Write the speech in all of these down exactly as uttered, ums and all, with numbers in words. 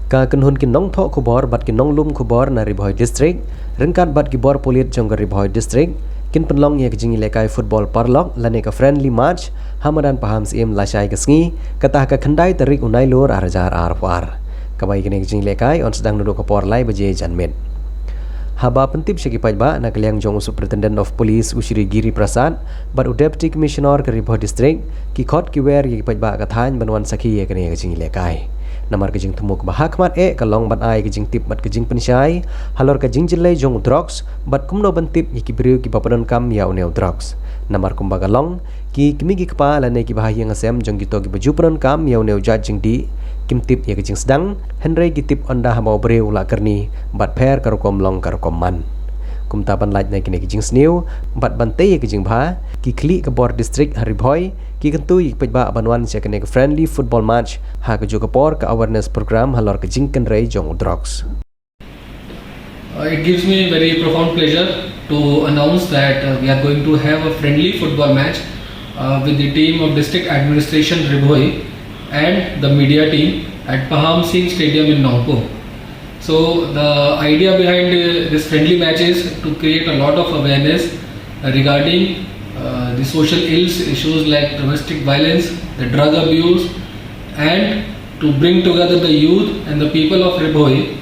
Ka kynhun ki nongthoh khubor bad ki nonglum khubor na Ri Bhoi District ryngkat bad ki bor pulit jong ka Ri Bhoi District kin pynlong ïa ka jingïalehkai football paralok lane ka friendly match ha madan Pahamsyiem lashai ka sngi, kata ha ka khyndai tarik u Nailur ar hajar arphew ar. Kaba ïa kane ka jingïalehkai yn sdang naduh ka por lai baje janmiet. Haba pyntip sha ki paidbah na ka liang jong u Superintendent of Police u Shri Giri Prasad bad u Deputy Commissioner ka Ri Bhoi District, ki khot ki wer ïa ki paidbah ka thaiñ ban wan sakhi ïa kane ka jingïalehkai. Namar ka jingthmu kaba ha khmat eh ka long ban ai ka jingtip bad ka jingpynshai halor ka jingjyllei jong u drugs bad kumno ban tip ïa ki briew kiba pyndonkam ïa une u drugs. Namar kumba ka long, ki kmie ki kpa lane kiba ha ïing ha sem jong kito kiba ju pyndonkam ïa une u jait jingdih kim tip ïa ka jingsdang, hynrei ki tip ynda haba u briew u la kyrni bad pher ka rukom long ka rukom man. Kumta ban lait na kine ki jingsniew bad ban tei ïa ka jingbha, ki khlieh ka bor district ha Ri Bhoi ki kyntu ïa ki paidbah ban wan sha kane ka friendly football match ha kajuh ka por ka awareness program halor ka jingkynrei jong u drugs. Uh, it gives me very profound pleasure to announce that uh, we are going to have a friendly football match uh, with the team of District Administration Ri Bhoi and the media team at Pahamsyiem Stadium in Nongpoh. So the idea behind uh, this friendly match is to create a lot of awareness regarding uh, the social ills, issues like domestic violence, the drug abuse, and to bring together the youth and the people of Ri Bhoi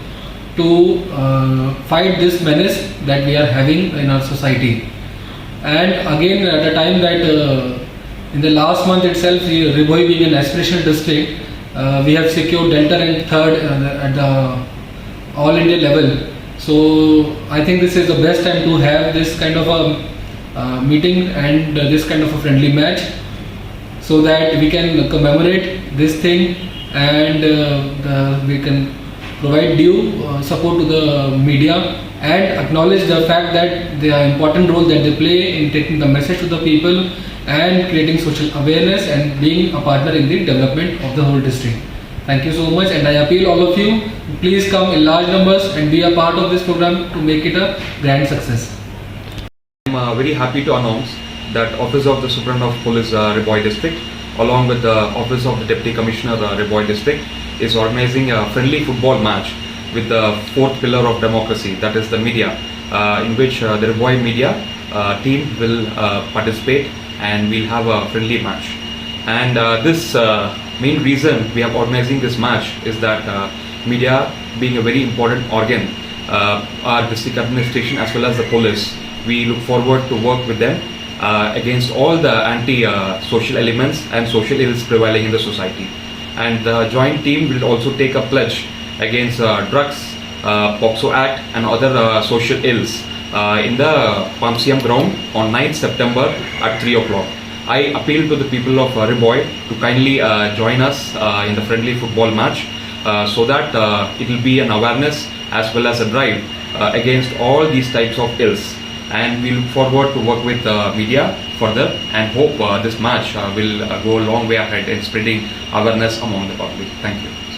to uh, fight this menace that we are having in our society. And again, at a time that uh, in the last month itself, Ri Bhoi being an aspirational district, uh, we have secured Delta rank third uh, at the all India level. So I think this is the best time to have this kind of a uh, meeting and uh, this kind of a friendly match so that we can commemorate this thing and uh, uh, we can provide due uh, support to the media and acknowledge the fact that the important role that they play in taking the message to the people and creating social awareness and being a partner in the development of the whole district. Thank you so much, and I appeal all of you, please come in large numbers and be a part of this program to make it a grand success. I'm uh, very happy to announce that Office of the Superintendent of Police uh, Ri Bhoi District, along with the Office of the Deputy Commissioner uh, Ri Bhoi District, is organizing a friendly football match with the fourth pillar of democracy, that is the media, uh, in which uh, the Ri Bhoi media uh, team will uh, participate, and we'll have a friendly match. And uh, this uh, main reason we are organizing this match is that uh, media, being a very important organ, uh, our district administration as well as the police, we look forward to work with them uh, against all the anti-social elements and social ills prevailing in the society. And the joint team will also take a pledge against uh, drugs, uh, POCSO Act and other uh, social ills uh, in the Pahamsyiem ground on ninth September at three o'clock. I appeal to the people of uh, Ri Bhoi to kindly uh, join us uh, in the friendly football match uh, so that uh, it will be an awareness as well as a drive uh, against all these types of ills. And we look forward to work with the media further and hope uh, this match uh, will uh, go a long way ahead in spreading awareness among the public. Thank you.